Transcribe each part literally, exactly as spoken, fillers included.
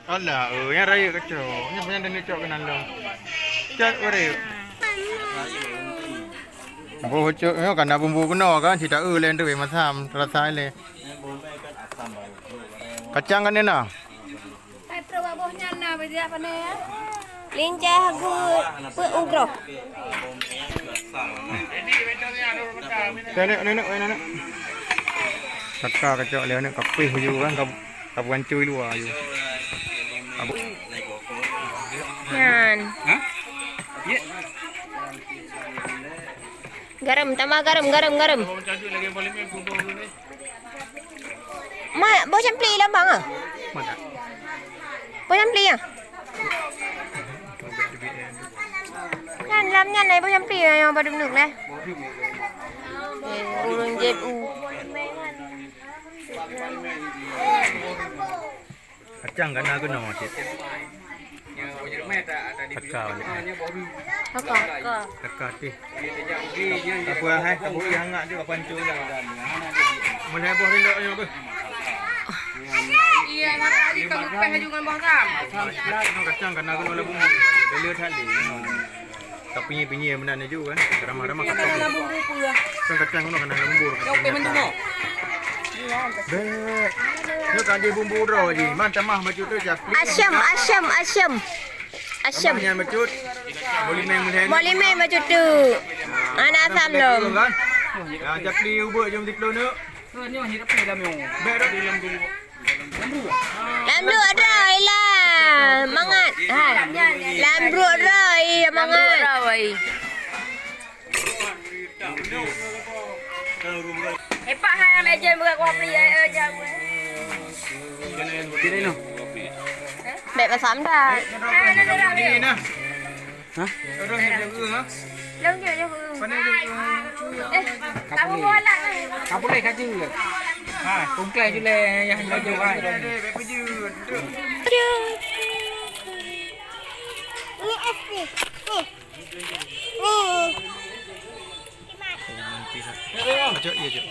Alah, eh, nyang rayeuk kacok. Nyang, nyang dan cok keunan lom. Cok ureueng. Boh cok nyoe kan na bumbu keunoe kan, cit taeu lé teuh masam, terasa lé. Kacang kan na. Lincah gu peu ugroh. Nenek, nenek, nenek. Kaka kacok lé aneuk kapeh ju kan, kap-, kabuan cui luwa ju. Abu- Nyan. Hah? Ya. Garam, tambah garam, garam, garam. Mak, boh campli lam bang ah? Mana? Boh campli ah? Nyan lam nyan ai boh campli ah, nyang padum neuk leh. Eh, ureueng jép u. Kacang ka na keunoe cit. Kaka balik. Kaka. Kaka. Kaka tih. Apa hai? Kabu ié hangat tu apa ancu lah. Mulai boh rindok nyoe beuh. Iya, nak tadi kamu peh laju ngon boh ram. Kacang ka na keunoe labu. Bela that lé. Ka pinye-pinye meunan laju kan. Ramah-ramah kacang. Kan kacang keunoe ka na lembur. Bek. Nyoe ka di bumbu droe ji. Man tamah bacut tu capli. Asam, asam, asam. Asam. Tamah nyan bacut. Boh limeng meuhen. Boh limeng bacut tu. Anak asam dong. Kan? Ya, capli ubek jom di pelunu. Bek dah. Lam duek droe lah. Mangat. Ha. Lam duek droe mangat. Epak hai nyang mejen beureukat kuah pli, eh, eh, jam. Kira noh. Bek masam dah. Hai, ada, ada, ada. Hah? Lom je, je. Eh, kamu bola ni. Kapulai kaju. Ha, tungklai julai yang laju hai. Ini es ni. Ni. Ni. Jok, iya, jok.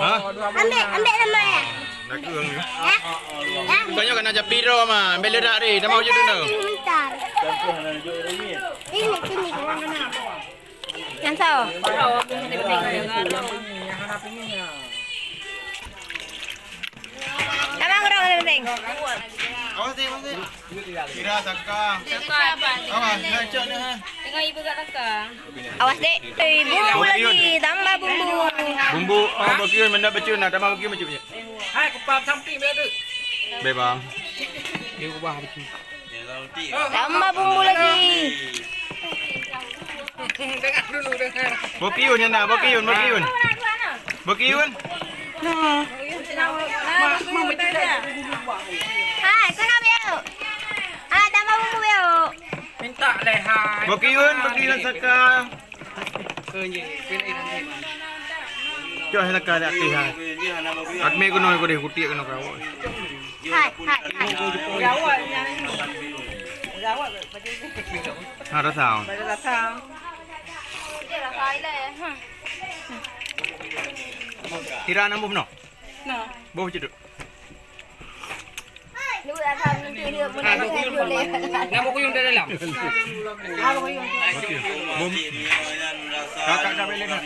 Ha? Ambil, ambil nama ya. Nak ke orang ni? Ya? Ya. Bukannya kan aja piro mah, ambil ledak ni, nama wujud tu. Sebentar. Ini, sini. Yang sao? Tamang orang yang penting. Awas deh, awas deh. Kira saka. Saka apa? Awas, nak cok ni, ha. Tengok ibu kat saka. Awas dek. Eh, bumbu lagi, tambah bumbu. Bumbu, oh, bagi mana baca nak tambah bagi macam ni. Hai, kupam samping dia tu. Baik bang. Dia ubah macam. Tambah bumbu lagi. Dengar dulu, dengar. Bokiun yang nak, bokiun, bokiun. Bokiun. Nah. Hai, kena biar. Ah, tambah bumbu biar. Minta leh hai. Bokiun, bokiun saka. Cok hai saka dak tih hai. Admi kuno ku deh kutik kuno kau. Hai, hai, hai. Ha, rasa. Tira nam boh noh. Boh cedok. Nah, boh kuyun dah dalam. Bom. Kakak dah beli dah.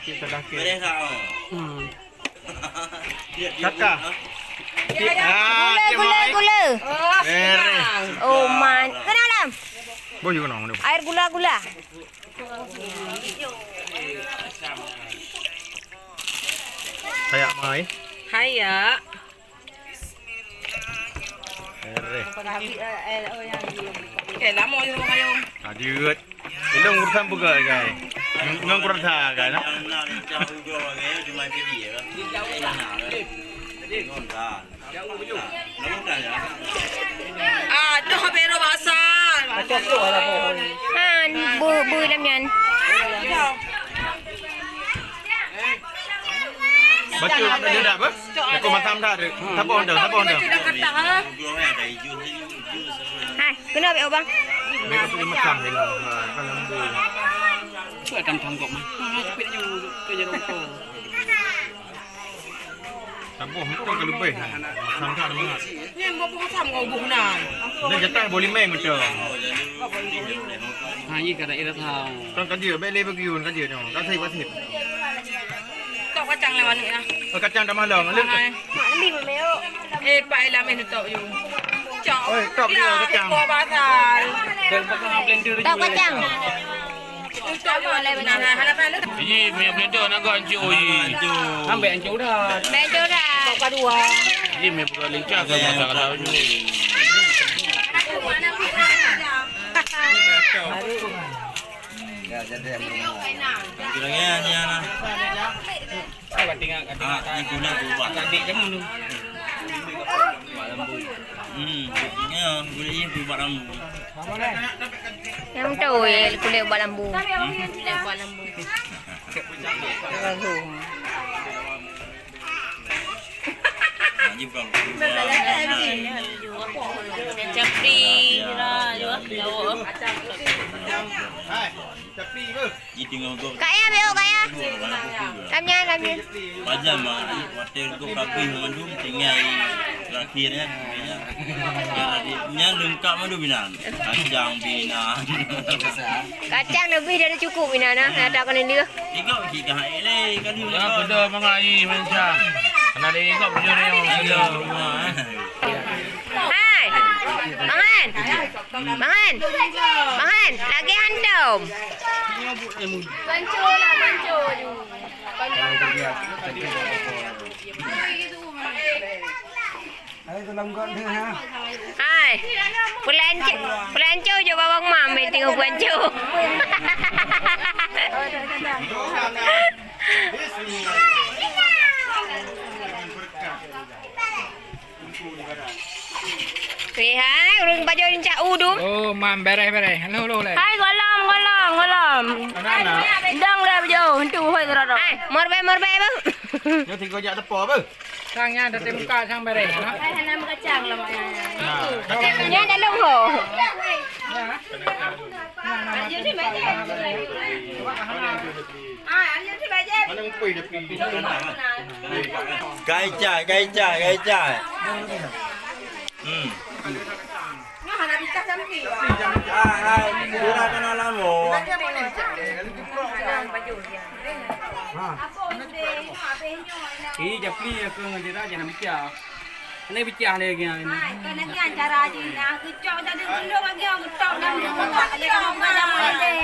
Kita dah ke. Hmm. Kakak. Ah, gula, gula, gula. Beres. Oh man. Kenapa? Boh juga nong. Air gula-gula. Kayak mai. Hai ya. Ereh. Eh, lama ni rumah kayu. Tadi kat. Ilong urusan buka kan. Ngang kurang sah kan. Aduh, bero basah. Han, bu, bu lam nyan. Baca dia dah apa? Aku matam dah. Tabung dah, tabung dah. Hai, kena ambil abang. Mereka pergi matam ni. Ha, kan lembu. Cuba tam tanggok mah. Ha, cepet je tu je rokok. Saboh meuteun ka leubeh. Sangka mangat. Nyan boh-boh asam ngon boh nan. Nyan jatah boh limeng meuteun. Ha, nyan ka daerah tau. Kan ka jeuet, bèk lé bagi yun, ka jeuet nyoe. Ka sép, ka sép. Tok kacang lé manéh ya. Oh, kacang dah malam. Hai. Mak Nabi memang. Eh, Pak Ilham eh, tok you. Cok. Oi, tok dia kacang. Tok kacang. Tok you. Ji, mie blender nak gak hancur, ji. Ambek hancur dah. Ambek hancur dah. Tok kedua. Ji, mie bukan lincah ke masak tahu ju. Ya, jadi yang benar. Yang kurangnya hanya lah. Ah, ni guna berubah. Ambil jamu tu. Berubah lampu. Hmm, ya, guna ni berubah lampu. Yang tu, ya, kulit ubah lampu. Hmm? Kulit ubah lampu. Baru. Nah, ni bukan berubah. Capri lah, ya. Hai, capri ke? Kak Yah, beo, Kak Yah. Kamnya, kamnya. Pajan mah, watèe gop kabeh mandum tinggai terakhir nyan. Nyan leungkap mandum inan. Kacang pih inan. Kacang leubeh dari cukup inan nah, ada kena dia. Tiga kita hai le kan. Ya, pedas mangat ai, Malaysia. Kena ada igop bujur ni, pedas. Hai. Mangan. Mangan. Mangan. Lagi hantom. Banco lah, banco. Hai. Pelanco, pelanco je bawang mam, eh, tengok pelanco. Weh, hai, ureueng pajoh lincah u dum. Oh, mam, bereh, bereh. Halo, halo, le. Hai, golam, golam, golam. Anak-anak. Dang le pajoh, entu hoi rara. Hai, morbe, morbe, bang. Nyoe tiga jak tepo, bang. Sang nyan, teuka sang bereh, ha? Hai, hana meukacang lah, mak. Nah. Nyan dah lông ho. Ya. Gaica, gaica, gaica. Hmm. Ah, ah, sudah kenal lama. Ini japli ya ke ngejera jangan bicara. Ini bicara lagi. Hai, kan lagi acara aja nah. Kecok jadi dulu lagi orang getok dan buka. Ada kamu ada mana deh.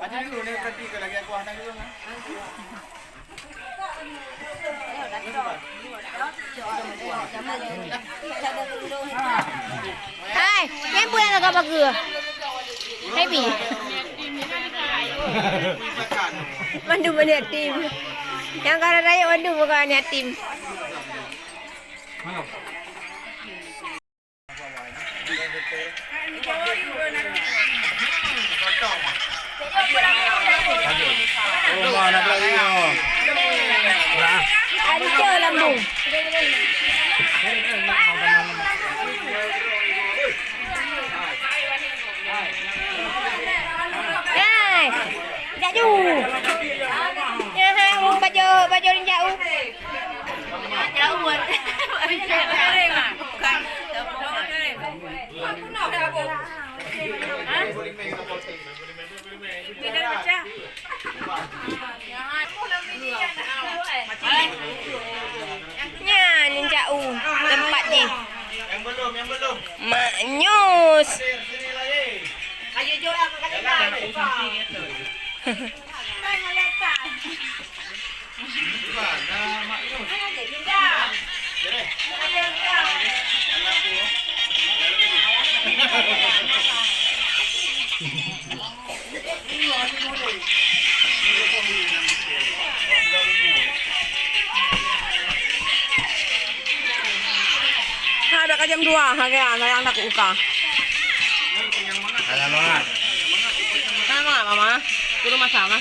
Aja dulu ni berarti kalau lagi aku anak dulu nah. Hai, nyan peue nyang ka bageue? Hai, Bi. Mandum aneuk yatim. Nyang ka rayeuk mandum bukan aneuk yatim. Hancô lambung. Hai, jaju. Ya, hai, baju, baju rinjau. Nyan, jak u tempat jih. Mak Nyus. Ha, dah ka jam dua, ha, kan, sayang dah kuka. Alamak. Alamak, Mama. Turun masa, Mama.